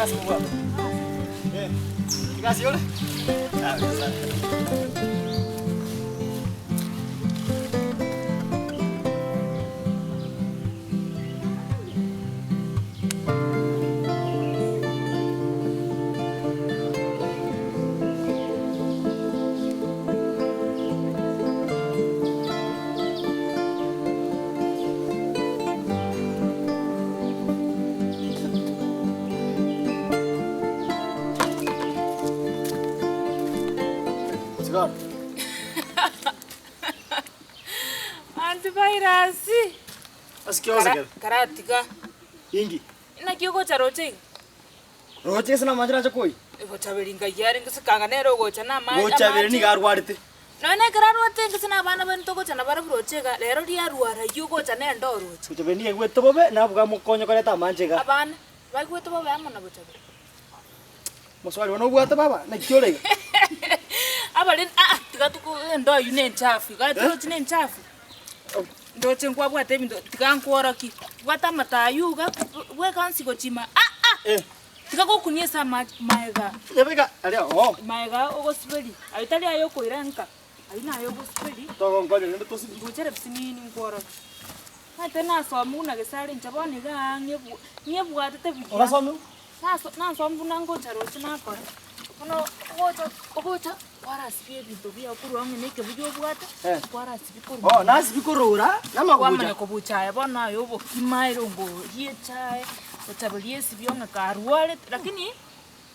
Egasi mobwate? Eh, egasi ore? Ah, buya sana. Sigara. Antivirus. Ase ki osekera? Karatiga. Inki? Naki ogocha roche iga? Roche ase namache nache koyia? Gochaberi ngai arenge ase kanga nere ogocha na amache. Gochaberi nigo arwarete. Nonya ekero arwarete gose na abana baino togocha nabarabwo roche iga, rero riarwara ayio ogocha nende oroche. Gochaberi nigo aigwete bobe, nabwo amokonye koreta amache iga. Abana, baigwete bobe amo na Bochaberi. Moswari bono obwate baba, naki ore iga? Abarende aa tiga toko endo eywo ne enchafu iga torochi ne enchafu? Ndoche nkwabwate ebinto tiga nkworokie, bwata amato aywo iga, bweka onsi gochia ime aa! Eh. Tiga gokunia ase amache maega. Yabeka aria oo. Maega ogosiberia, ayio tari aye okoira nka, ayio naye ogosiberia. Togonkonya rende tosibi. Mbuchere bisinini nkworokie. Omanyete nasomiwu na gesare inche bono igaa ng'ebwa ng'ebwatete buya. Orasomiwu? Naso nasomiwu buna ngocha roche nakora, bono ogocha ogocha kwarasibia ebinto biago korwa ang'e na ekebuya obwate, Eh. kwarasibia korwa Oh, nasibia korora namagucha. Kwamanya kobucha aye bono aye obokima ere ongorie echae, ochaberie esibio ng'a karwarete, lakini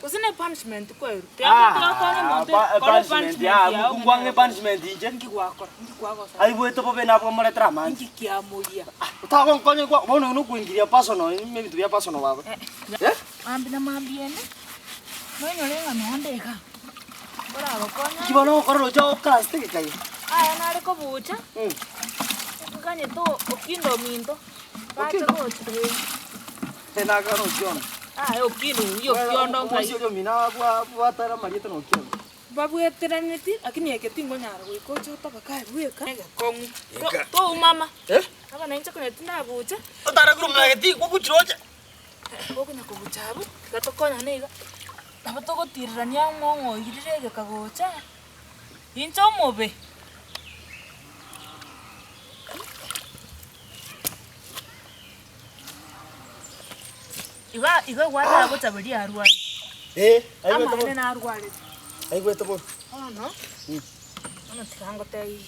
gose ne punishment kwaerwa, tiga tiga okonye omonto Ah, kore punishment punishment ya, yago ngwa ng'e punishment inche. Inki gwakora? Inki kwagosa? Aigwete bobe nabwo amoretere amache. Inki kiamoria? Otagonkonya kwa bono nokoingiria personal, ebinto bia personal baba. Eh? Mambia na mambia ende, noinyore ng'a nonde iga, nkoragokonya. Inki bono ogokora roche okarasete egekaia? Aya nare kobucha, Mm. nkoganyete okinde ominto, bache Okindo? gocha eh. Eh, nagana okiondo. Aye okinde oyio okiondo nkai. Omoisia oria omino abwa abwatare amarieta na okiondo. Mbabweteraneti, lakini eke tingonyara goika oche otoboke aye bweka, egekong'u. To- Toumama, Eh? aba nainche konya tindabucha. Otare korwa omogati, gwabuchire oche. Gokonya kobucha abwo, tiga tokonyane iga, nabo togotirirania amo ng'a oirire egeka gocha, inche omobe. Iga iga gwataka gocha boria arwarete, Eh, aigwete amaene bobe. narwarete. Aigwete bobe. Bono, bono tiga ngotebie,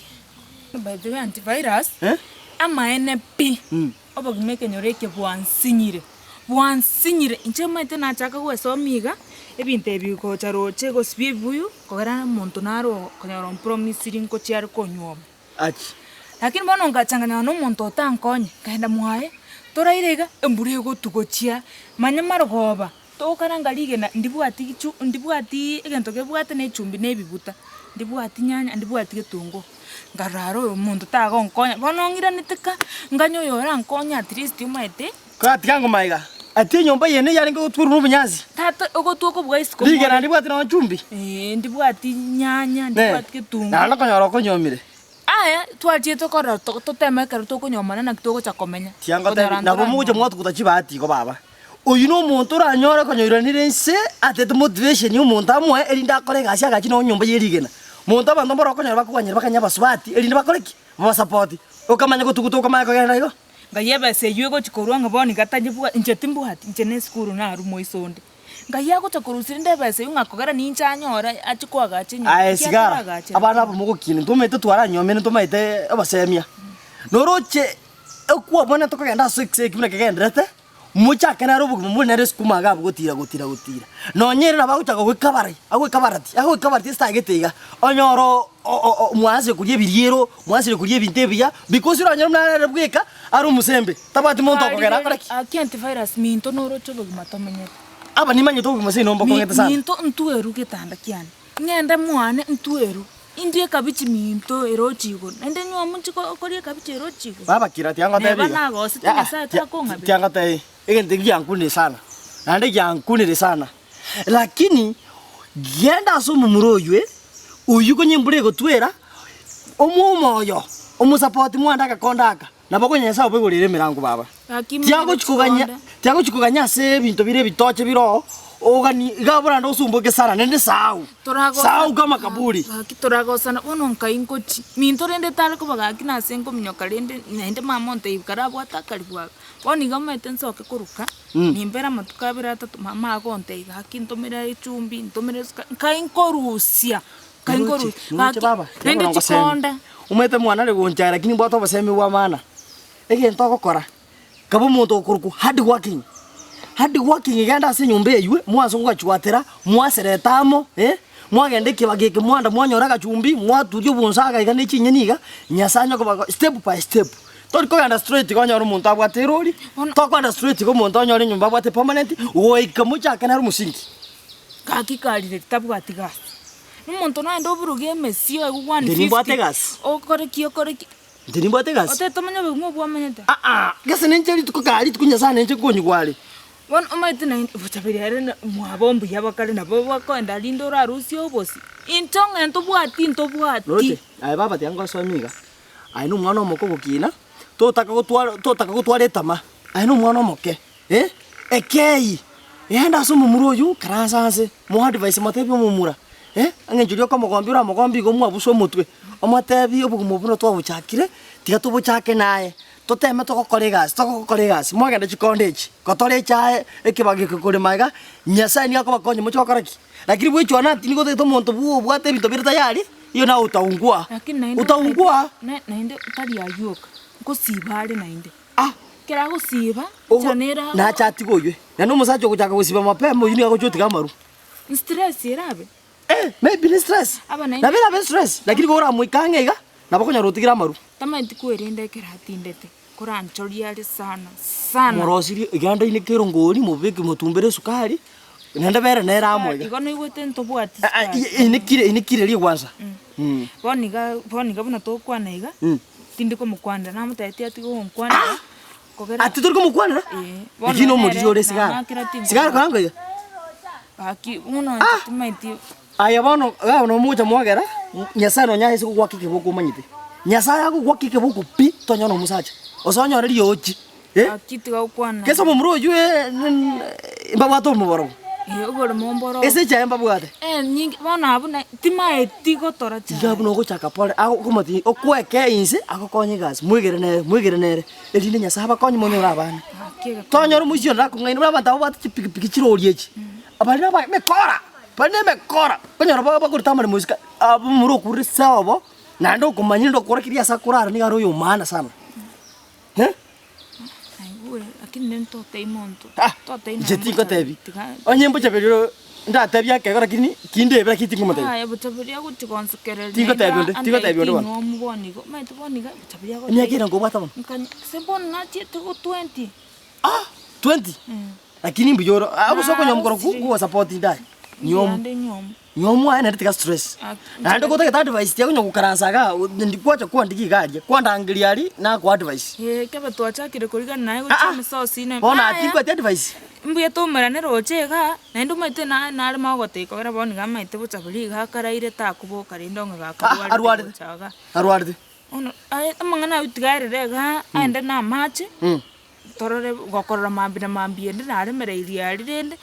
by the way antivirus, Eh? amaene pi. Mm. Obogima ekenyoro eke bwansinyire, bwansinyire, inche omanyete nachaka goesomia iga, ebinto ebi gocha roche gosibia ebibuyu, kogera omonto naro okonyora ompromisiri ngochia are konyuoma. Achi. Lakini bono ngachanganya na omonto otankonye, nkaenda mwaye, toraire iga, embura egotwa gochia, manya marogoba, tokaranga rigena ndibwati chu ndibwatiii egento kebwate na echumbi na ebibuta, ndibwati nyanya, ndibwati getunguo. Nkarora aro oyo omonto tagonkonya, bono ong'iranete ka, nganye oyo orankonye at least omanyete. Koratiga ngoma iga, ati enyomba eyene yarenge gotwerwa nobonyansi. Tata ogotwa okobua isiko Rigena more. ndibwati nonya chumbi. Eeh ndibwati nyanya, Ne, ndibwati getunguo. naende okonyora okonyomire. Aya, twachiete korora to- toteme ekero tokonyomana naki togocha komenya. Tiangotebi, Konyora nabo mogocha ntoranyomane. mwatuguta chibahati igo baba. Oyio nomonto oranyore konyoiranire inse atete motivation ya omonto amoe erinde akore egasi agache nonya nyomba ye rigena. Monto abanto mbaro okonyora bakoganyera bakanye abasubati erinde bakore ki? Babasapoti. Okamanya gotuguta okamanya kogenda igo. Ngai ebesa eyio egochi korwa ng'a bono iga tanyebwa inche timbwati, inche ne esukuru narwa moiso onde. Ngai agocha korusia rende ebesa eyio ng'a kogera ninche anyore achie koagacha enyomba, Aye ekiagera sigara, atoragachere abana aba mogokina ntomanyete twaranyomire ntomanyete obosemia. Noroche okwabana tokogenda ase ekisegi buna kegendererete. Mochake nere obogima more nere esukuma iga abwo gotira gotira gotira. Nonye ere nabo agochaka goikabara agoikabarati agoikabarati esitagete iga, onyore o- o- o mwanse koria ebiriero, mwansire koria ebinto ebiya, because oranyore buna arere bweka, are omosembe, tabwati monto okogera akore ki? Aki antivirus minto noroche obogima tomenyete. Aba nimanyete obogima seino mbokong'ete sana. Minto ntweru getanda kiane. Ng'ende mwane ntweru, indie ekabichi minto eroche igoro, naende nywe omochie ko okoria ekabichi eroche igoro. Baba kira tiga ngotebi Neba iga. nagosete Aa, Nyasaye tia- takong'abera. tiga ngotebi, egento ekio giankunire sana, naende giankunire sana, lakini genda ase omomura oywe, oywo konya embura egotwera, omoe omoyo, omosapoti mwande agakonda aka, nabo konya Nyasaye obaigorere emerango baba. Gaki Tiagochi koganya chikonda. tiagochi koganya ase ebinto bire ebitoche bire oo. Ogani iga borande osumboke sana naende sahau. Sahau kama kaburi. Gaki toragosana bono nkai ngochi. Minto rende tare koba gaki nase nkominyoka rende naende mama ontebia karabwate akaribu aka. Bono iga omanyete nsoke koruka, nimbere amatuko abere atato mama agontebia gaki ntomere echumbi, ntomere esukari, nkai nkorusia, nkai Noroche, nkorusia noroche gaki baba, naende bono ngosemi. chikonda. Omanyete mwana are gonchaya lakini mbwate obosemi bwa maana. Egento ogokora, Kaba omonto okorokwa hard working, hard working genda ase enyomba eywo, mwanse kogachwatera, mwasereta amo eh, mwagenda ekebago eke mwanda mwanyora agachumbi, mwaturia obonsaga iga na echinyeni iga, Nyasaye onye koba step by step. Tori kogenda straight iga onyore omonto abwate erori, tokogenda straight iga omonto onyore enyomba abwate permanent, goika mochake nere omosingi. Gaki karire tabwati gasi. Omonto nogende oburuge emesio oegwe Inche nimbwate 150, egasi. okore ki okore ki. Inche nimbwate egasi. Otagete omanye obogima obwo omenyete? Aa, gese ninche rituko kaa rituko Nyasae ninche nkonyigwa are. Bono omanyete naende bochaberi ere na mwabo mbuya bakare nabo bakoenda rinde orarusie obosie. Inche ong'e ntobwati ntobwati. Roche, aye baba tiga ngosomie iga, aye na omwana omoke ogokina, totaka gotwara totaka gotwara etama, aye na omwana omoke eh, ekei, genda ase omomura oywo, karansa nse, moe advice motebie omomura. Eh, eng'encho eria okomogombia oramogombie igo omwabuse omotwe, omotebie obogima obwo buna twabochakire, tiga tobochake naye, toteme togokora egasi togokora egasi, mwagenda chikonda echi, gotora echae ekebago eke korema iga, Nyasaye nigo akobakonya moche gokora ki? Lakini bwechwana ati nigo otagete omonto bwo obwate ebinto bire tayari, hiyo nawe utaungua, Lakini naende utaungua. na naende tari aywo oka, nkosiba are naende. Ah! Ekero agosiba, Ogo enchera nere ago nache atige oywe, naende omosacha ogochaka gosiba mapema oywo nigo agocha otiga amaru. Stress erabe. Eh, maybe ne stress. Aba naende Nabo erabe stress, lakini igo oramoike ang'e iga, nabo okonyora otigire amaru. Tamaeti kwerenda ekero atindete, koranchoria are sana sana. Morosirie egenda ine kerongori, mobeke motumbere esukari, naende bere nere amo iga. Igo naigwete ntobwati Ah, ah, sukari. inekire inekire rigwansa. Bono iga bono iga buna togokwana iga, tindi komokwanera, namotebetie atige gonkwanera. Kogera Ati tori komokwanera? Eh, bono Lakini omoriri nere ore sigara. namakera tinko- Sigara koranga iga. Gaki bono inche timaeti Aye bono iga nomocha mwagera, Nyasaye nonya aise gogoaka ekeboko omanyete. Nyasaye agogoaka ekeboko pi, tonyora omosacha, gose onyore riochi eh. Gaki tiga gokwana. Gese omomura oywo mbabwate omoborogo. Eh, oboremo mboro. Ase echae mbabwate. Eh, nyinge bono abwo na timaeti gotora chae. Iga buna ogochaka pore, agokomoti okwekee inse agokonye egasi, mwegere nere, mwegere nere, erinde Nyasaye abakonye monyore abana. Gaki egekone. Tonyora omoisia onde akong'aina buna abanto aba babwate chipikipiki chirori echi, baria naba emekora, baria na emekora, okonyora ba bakoreta amaremo isiko abwo momura okurire sobo, naende okomanya rende okorokia ase akorara nigo are oyo maana sana, eh. Naigure, lakini rende totebia monto, Ah, totebia inche nonye tingotebi, mochaberi tiga. onye mbochaberi oro ndatebie akegoro lakini tindebe lakini tingomotebia. Yaya bochaberi agochi gonsekereria Tingotebi onde, tingotebi onde bono. Nywomu bono igo, omanyete bono iga bochaberi Emiaka agotebia. ere nkobwata bono? Nkanya, ase bono nachiete go twenty. Ah! Twenty? Lakini mbuya ore, ah gose okonywa omokoro Narosire. kogosapoti ndaye, nywomu. Mbuya ande nywomu. Nywomu aye naende tiga stress. Aki, Naende gotagete advice tiga konya gokaransa igaa, ndi kwacha kwandika iga aria, kwandangeria aria, nakoa advice. Ee, ekebe twachakire korigana naye Ah, gochia ah. emesosi ime. Bono Yaya, tinkweti advice. mbuya toumerane roche igaa, naende omanyete na naremo ogotebia kogera bono iga amaete bocha boria iga akaraire takoboka rende onge Ah, gakarwarete arwarete. gocha igaa. Arwarete. Bono aye amang'ana aywo tiga aerere igaa, aende na amache. Torore gokorora mambia na mambia ende naremereirie aria rende,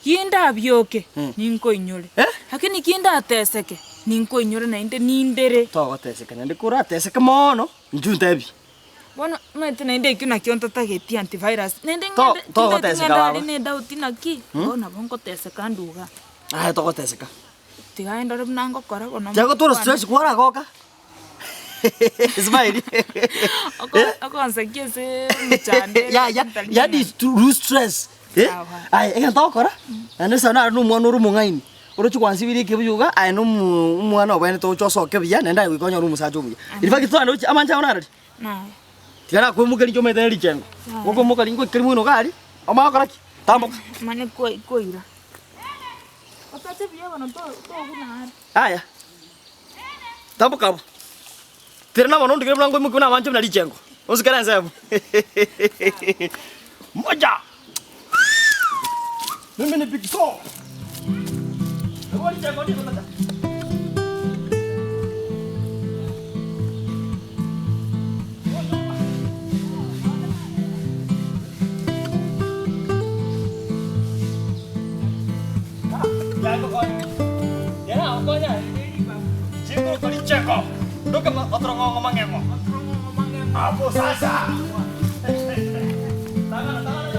kindabioke, ninkoinyore, lakini kindateseke, ninkoinyore naende nindere. Togoteseka naende korateseke mono, inchuo ntebie. Bono omanyete naende ekio nakio ntatageti antivirus, naende To- ng'ende tintageti togoteseka ng'ende baba. aria na edoubt naki, bono nabo ngoteseka nduga. Aye togoteseka. Tiga aye ndore buna ngokora bono. Tiga gotwara stress kwaragoka. Smile. Okonsekia ase omochando ya ya yani to lose stress. Eh? Sawa. Aye egento ogokora, naende ase naro na omwana ore omong'aini, oroche gwansibirie ekebuya iga, aye na omo omwana obwenerete oche osoke buya, naende aye goika onyore omosacha omuya. In fact twaroche amanche ao narari? Naye. Tiga nakoimokeria inche omanyete ne richengo. Gokoimokeria ngoikeria moino iga aria, omanye gokora ki? Tamboka. Manye koira. Otache buya bono tobuna are. Aya. Tamboka abwo. Tenena mono ondigere buna nkoimokia buna abanche buna richengo. Onsikere ense abwo. Moja. Mimi ni Big Four. Nabo richengo ndigotacha. Nkonya. Chinguru kori cheko. Ndoke otorong'ong'o mang'eng'o. Hapo sasa. Tang'ana tang'ana.